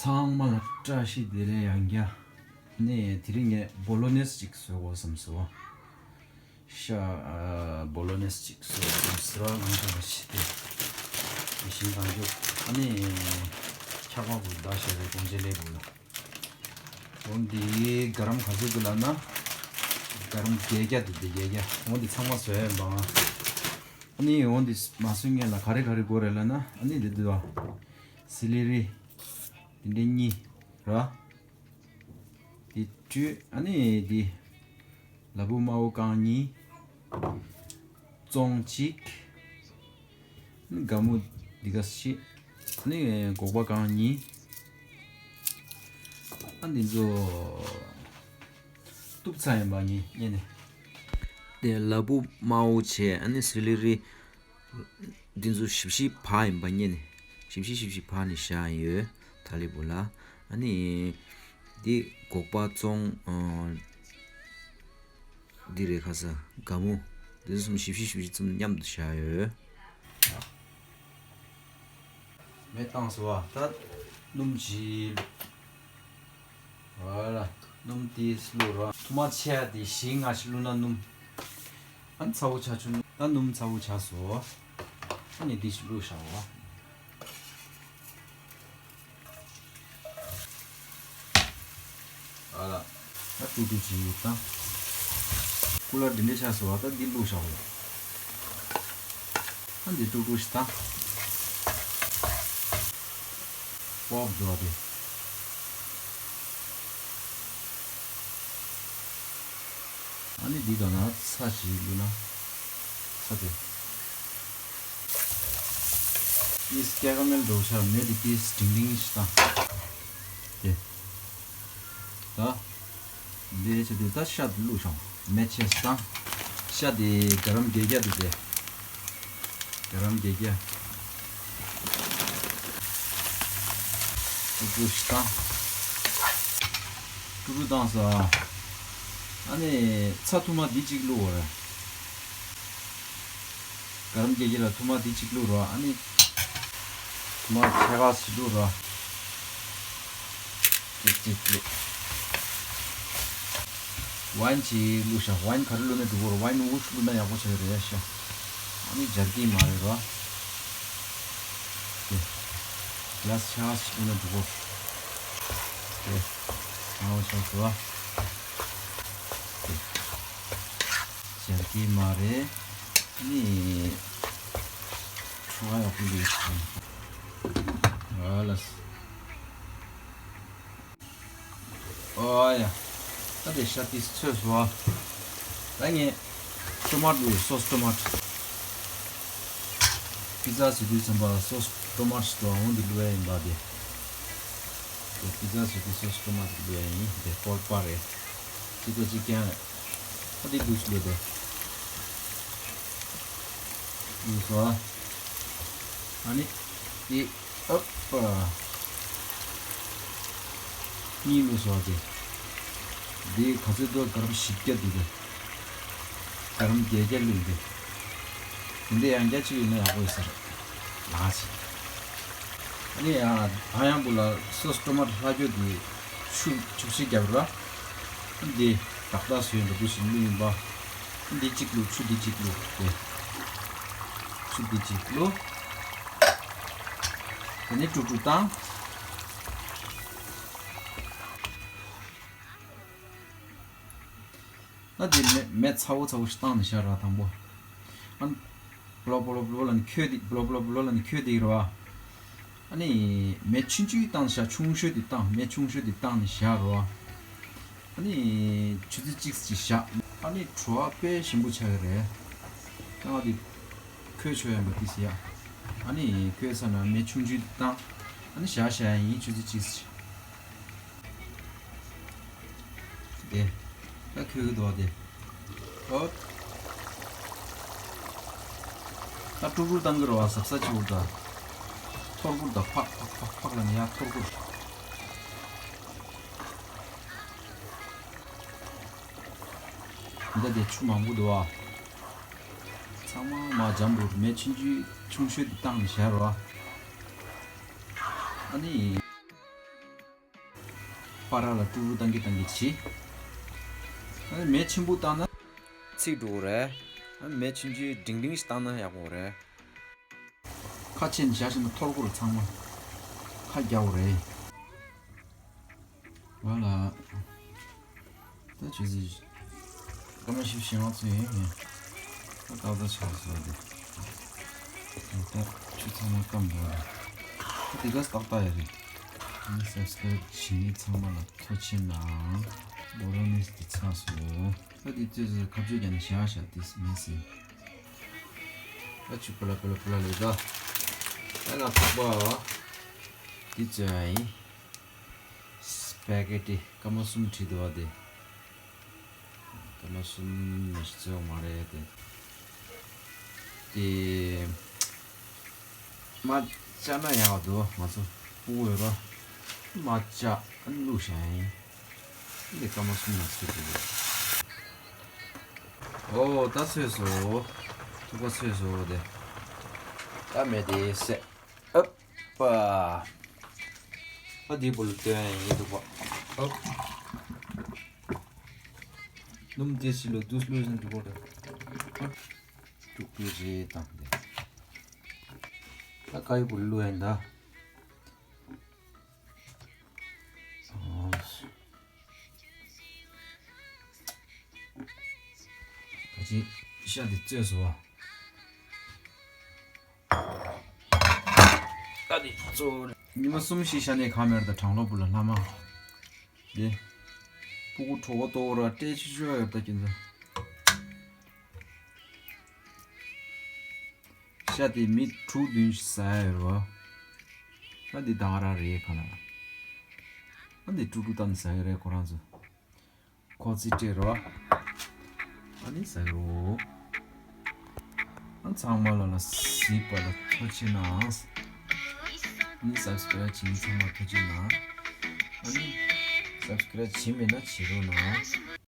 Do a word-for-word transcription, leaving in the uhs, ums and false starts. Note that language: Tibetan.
ཚང་མ་ལ་བཀྲ་ཤིས་བདེ་ལེགས། ཡང་བསྐྱར་ནས་དེ་རིང་ངས་བོ་ལོ་ནེས་ཅིག་བཟོ་དགོས་བསམ་སོང་། ཤ་ཨ་བོ་ལོ་ནེས་ཅིག་བཟོ་དགོས་བསམ་སོང་། ང་ཚོ་ལ་ཤི་སྟེ་ཞིང་གང་བྱུང་། ཨ་ནི་འཁྱག་པ་བུ་ད་ཤ་རེ་གོང་ཆེ་ལེ་བུ་ལ། འོན་ཏེ་ག་རམ་ག་ཚོད་དུ་ལབ་ན། ག་རམ་བརྒྱད་བརྒྱ་དུ་དེ་བརྒྱད་བརྒྱ། འོན་ཏེ་ཚང་མ་བཟོས་ཡོད་པ། ཨ་ནི་འོན་ཏེ་མ་བཟོས་ངེས་ལ་ག་རེ་ག་རེ་དགོས་རེད་ལབ་ན། ཨ་ནི་འདི་འདུག་བ། སི་ལི་རི། འདི་འདྲ་གཉིས་ར། འདི་བཅུ། ཨ་ནི་འདི་ལ་ཕུག་དམར་པོ་རྐང་གཉིས། ཙོང་གཅིག། ཨ་ནི་སྒ་མོ་འདི་ག་བཞི། ཨ་ནི་སྒོག་པ་རྐང་གཉིས། ཨ་འདི་ཚོ་གཏུབ་ཚར་ཡིན་པ་ངས་རྙེད་ནས། དེ་ལ་ཕུག་དམར་པོ་བྱས། ཨ་ནི་སི་ལི་རི། འདི་ཚོ་ཞིབ་ཞིབ་བག་ཡིན་པ་རྙེད་ནས། ཞིབ་ཞིབ་ཞིབ་ཞིབ་བག་ནས་བཞག་ཡོད། ཐ་ལི་བུ་ལ། ཨ་ནི། འདི་སྒོག་པ་ཙོང་། ཨ། འདི་རེད་ཁ་ས། སྒ་མོ། འདི་ཚོ་གསུམ་ཞིབ་ཞིབ་ཞིབ་ཞིབ་ཙམ་མཉམ་དུ་བཞག་ཡོད། མེ་བཏང་སོང་བ། ད་སྣུམ་ཅིག། ཨ་ལ། སྣུམ་ཏིས་བླུགས་རོགས། ཐུར་མ་ཆེ་ཡ་དེ་བཞི་ལྔ་ཞིག་བླུགས་ན་སྣུམ། ཨ་ནི་ཚ་བོ་ཆགས་བྱུང་། ད་སྣུམ་ཚ་བོ་ཆགས་སོང་། ཨ་ནི་འདི་ཞིག་བླུགས་བཞག་འོ། ཨ་ལ། ད་ཀྲུག་ཀྲུག་བྱེད་ཡིན་ད། ཀུ་ལར་འདི་འདྲ་ཆགས་སོང་བ། ད་འདི་བླུགས་བཞག་འོ། ཨ་འདི་ཀྲུག་ཀྲུག་ཞིག་ད། པོབ་འགྲོ་བ་དེ། ཨ་ནི་འདི་ག་ན་ཚྭ་ཞིག་བླུགས་ན། ཚྭ་དེ། ཏིས་སྐྱ་ཀ་མེལ་འགྲོ་ཤར་མེད་དེ། ཏིས་ཏིང་ཏིང་ཞིག་བཏང་། དེ། ད། འདི་ཆེ་དེ་ད་ཤ་དེ་བླུགས་ཤོག་མེ་ཆེ་བཏང་། ཤ་དེ་ག་རམ་བརྒྱད་བརྒྱ་དེ་དེ། ག་རམ་བརྒྱད་བརྒྱ། ཀྲུག་ཀྲུག་ཞིག་བཏང་། ཀྲུག་ཀྲུག་བཏང་སོང་། ཨ་ནི་ཚྭ་ཐུར་མ་འདི་གཅིག་བླུགས་འོ་ར། ག་རམ་བརྒྱད་བརྒྱ་ལ་ཐུར་མ་འདི་གཅིག་བླུགས་རོགས། ཨ་ནི་ཐུར་མ་ཕྱེད་ཀ་ཞིག་བླུགས་རོགས། ཅིག་ཅིག་བླུགས། ཝའིན་ཅིག་བླུགས་ཤག་ཝའིན་ག་རེ་བླུགས་ན་འགྲིག་གོ་ར། ཝའིན་འུ་ཤུ་བླུགས་ན་ཡག་པོ་ཆགས་རེད་ཤག་ཨ་ནི་སྦྱར་གྱི་མ་རེད་རོ། དེ། གི་ལ་སི་ཕྱེད་ཀ་ཞིག་བླུགས་ན་འགྲིག་གོ། དེ། ང་འོ་ཤག་ཟོ། དེ། སྦྱར་གྱི་མ་རེད། ཨ་ནི། ཁྲོ་བ་ཡག་པོ་འདུག་ཨ་ལ། ཨོ་ཡ། ད་དེ་ཤ་ཏིས་ཚོས་སོ། ད་ངས་ཊོ་མ་ཊོ་སོ་སི་ཊོ་མ་ཊོ། པི་ཛ་བཟོ་དུས་ཙམ་པ་སོ་སི་ཊོ་མ་ཊོ་སོ་འོང་དུ་བླུགས་ཡ་ཡིན་པ་དེ། དེ་པི་ཛ་བཟོ་དུས་སོ་སི་ཊོ་མ་ཊོ་བླུགས་ཡ་ཡིན། དེ་སྤོལ་པ་རེད། ཅི་ཏོ་ཅི་ཀྱང་། ཨ་དེ་དུས་ལོ་དེ། ཡིན་སོ། ཨ་ནི། དེ། ཨ་པ། གཉིས་བླུགས་སོ་དེ། དེ་ག་ཚོད་འདུག་ག་རམ་བཞི་བརྒྱ་འདུག་ག་ག་རམ་བརྒྱད་བརྒྱ་བླུགས་དེ། དེ་འདྲ་ཡང་བསྐྱར་གཅིག་ཡོད་ན་ཡག་པོ་ཡོད་ས་རེད། ལགས་སེ། ཨ་ནི་ཡང་ཨ་ཡང་བུ་ལ་སོ་སི་ཊོ་མ་ཊོ་ལྷག་རྒྱུ་དེ་ཆུ་ཆུ་བཞི་བརྒྱབ་ར། འདི་ཏག་ཏག་བཟོས་འདུག་དུས་སུ་བླུགས་ཡིན་པ། འདི་གཅིག་བླུགས། ཆུ་འདི་གཅིག་བླུགས་དེ། ཆུ་འདི་གཅིག་བླུགས། དེ་ནས་དཀྲུག་དཀྲུག་བཏང་། ཨ་དེ་མེ་མེ་ཚ་བོ་ཚ་བོ་ཞིག་བཏང་ནས་བཞག་ར་དང་པོ། ཨ་པོ་ལོ་པོ་ལོ་པོ་ལོ་ལ་ནི་ཁོལ་དེ་པོ་ལོ་པོ་ལོ་པོ་ལོ་ལ་ནི་ཁོལ་དེ་ར། ཨ་ནི་མེ་ཆུང་ཆུང་བཏང་བཞག་ཆུང་ཤོས་དེ་བཏང་། མེ་ཆུང་ཤོས་དེ་བཏང་ནས་བཞག་ར། ཨ་ནི་ཆུ་ཚོད་གཅིག་ཅིག་བཞག་ཨ་ནི་བྲོ་བ་དཔེ་ཞིམ་པོ་ཆགས་ཀྱི་རེད། ད་ང་དེ་ཁོལ་ཆོག་ཡ་མ་དེ་ཟེར་ཡ། ཨ་ནི་ཁོལ་ཚར་ན་མེ་ཆུང་ཆུང་དེ་བཏང་། ཨ་ནི་བཞག་བཞག་ཡ་ཡིན་ཆུ་ཚོད་གཅིག་ཅིག་དེ། ད་ཁོལ་གི་འདུག་བ་དེ། ཨོ། ད་ཀྲུག་ཀྲུག་བཏང་གི་རེད་བ། ཟབ་ཟབ་བྱེད་དགོས་རེད་ད། ཐོར་གུར་ད་ཕག་ཕག་ཕག་ཕག་ལ་ནི་ཡ་ཐོར་གུར། འདི་དེ་ཆུ་མང་པོ་འདུག་བ། ཚང་མ་མ་འཇམ་པོ་མེ་ཆུང་ཆུང་ཆུང་ཤོས་དེ་བཏང་ནས་བཞག་རོགས། ཨ་ནི། པ་ར་ལ་ཀྲུག་ཀྲུག་བཏང་གི་བཏང་གི་བྱེད། ཨ་ནི་མེ་ཆེན་པོ་བཏང་ན་ཚིག་འགྲོ་གི་རེད། ཨ་ནི་མེ་ཆུང་ཆུང་འབྲིང་འབྲིང་ཞིག་བཏང་ན་ཡག་པོ་རེད། ཁ་ཕྱེ་ནས་བཞག་བཞག་ན་འཐོར་གོ་རེད། ཚང་མ་ཁ་རྒྱག་གོ་རེད། ང་ལ། ད་ཆུ་ཚོད་སྐར་མ་བཞི་བཅུ་ཞེ་ལྔ་ཚོད་ཡིན། ད་ཏག་ཏག་ཆགས་སོང་དེ། ད་ཆུ་ཚང་མ་སྐམ་འགྲོ་རེད། ད་དེ་ག་ཏག་ཏག་ཡོད་རེད། ཨ་ནི་སབ་སི་ཀ་རབ་བྱེད་མཁན་ཚང་མ་ལ་ཐུགས་རྗེ་གནང་། བྷོ་རོ་ནིས་དེ་ཚར་སོང་། ད་དེ་ཚོད་ཚོད་ཁ་གཅོད་རྒྱག་ནས་བཞག་བཞག་དེ་མེད་ཟིན། ད་ཆུ་པ་ལ་པ་ལ་པ་ལ་ལས་ད། ད་ང་ཐུག་པ། དེ་ཚོད་ཡིན། སི་པ་གེ་ཊི་སྐར་མ་གསུམ་བྲིས་འདུག་བ་དེ། སྐར་མ་གསུམ་མི་ཤེས་ཚོད་མ་རེད་དེ། དེ་མ་བཅག་ན་ཡག་འདུག་ང་ཚོ་སྤུ་གུ་ཡོད་ར། མ་བཅག་བླུགས་བཞག་ཡིན། འདི་སྐར་མ་གསུམ་ལ་ཚོད་འདུག་ཨོ་ད་ཚོད་སོང་། ཐུག་པ་ཚོད་སོང་དེ། ད་མེ་དེ་བསད། ཨབ་པ། ཨ་དེ་བུ་ལ་སྟོན་ཡིན་འདུག་པ། ཨབ། སྣུམ་དེ་སི་ལོ་དུས་ལོ་ཟིན་འདུག་པ། ཨབ། ཏུག་ཏུག་རེད་དང་དེ། ད་ཀ་ཡི་བུ་ལ་ལོ་ཡིན་ད། ཨོ། ད་ཅི་ཤ་དེ་བཙོས་སོང་བ། ད་དེ་གཙོ་བོ་ཉི་མ་གསུམ་ཞིག་ཤ་ནས་གང་མེད་ད་གྲང་ལོག་བུ་ལ་ལྷ་མ། དེ། སྤུ་གུ་གྲོད་ཁོག་ལྟོགས་ར་སྤྲད་ཆུ་ཆུ་ཡོད་ད་ཀྱི་འདུག་ཤ་དེ་མི་དྲུག་བདུན་ཞིག་ཟ་ཡ་ཡོད་རེད་བ། ཨ་འདི་ད་ག་རང་རེད་ག་ལ། ཨ་འདི་ཀྲུག་ཀྲུག་བཏང་ནས་ཟ་ཡ་རེད་ཁོ་རང་ཚོ། ཁོ་ཚོས་སྤྲད་རོགས། ཨ་ནི་ཟ་རོགས། ཨ་ཚང་མ་ལ་ལ་གཟིགས་པ་ལ་ཐུགས་རྗེ་གནང་། ཨ་ནི་སབ་སི་ཀ་རབ་བྱེད་མཁན་ཚང་མ་ཐུགས་རྗེ་གནང་། ཨ་ནི་སབ་སི་ཀ་རབ་བྱེད་མེད་ན་བྱེད་རོགས་གནང་།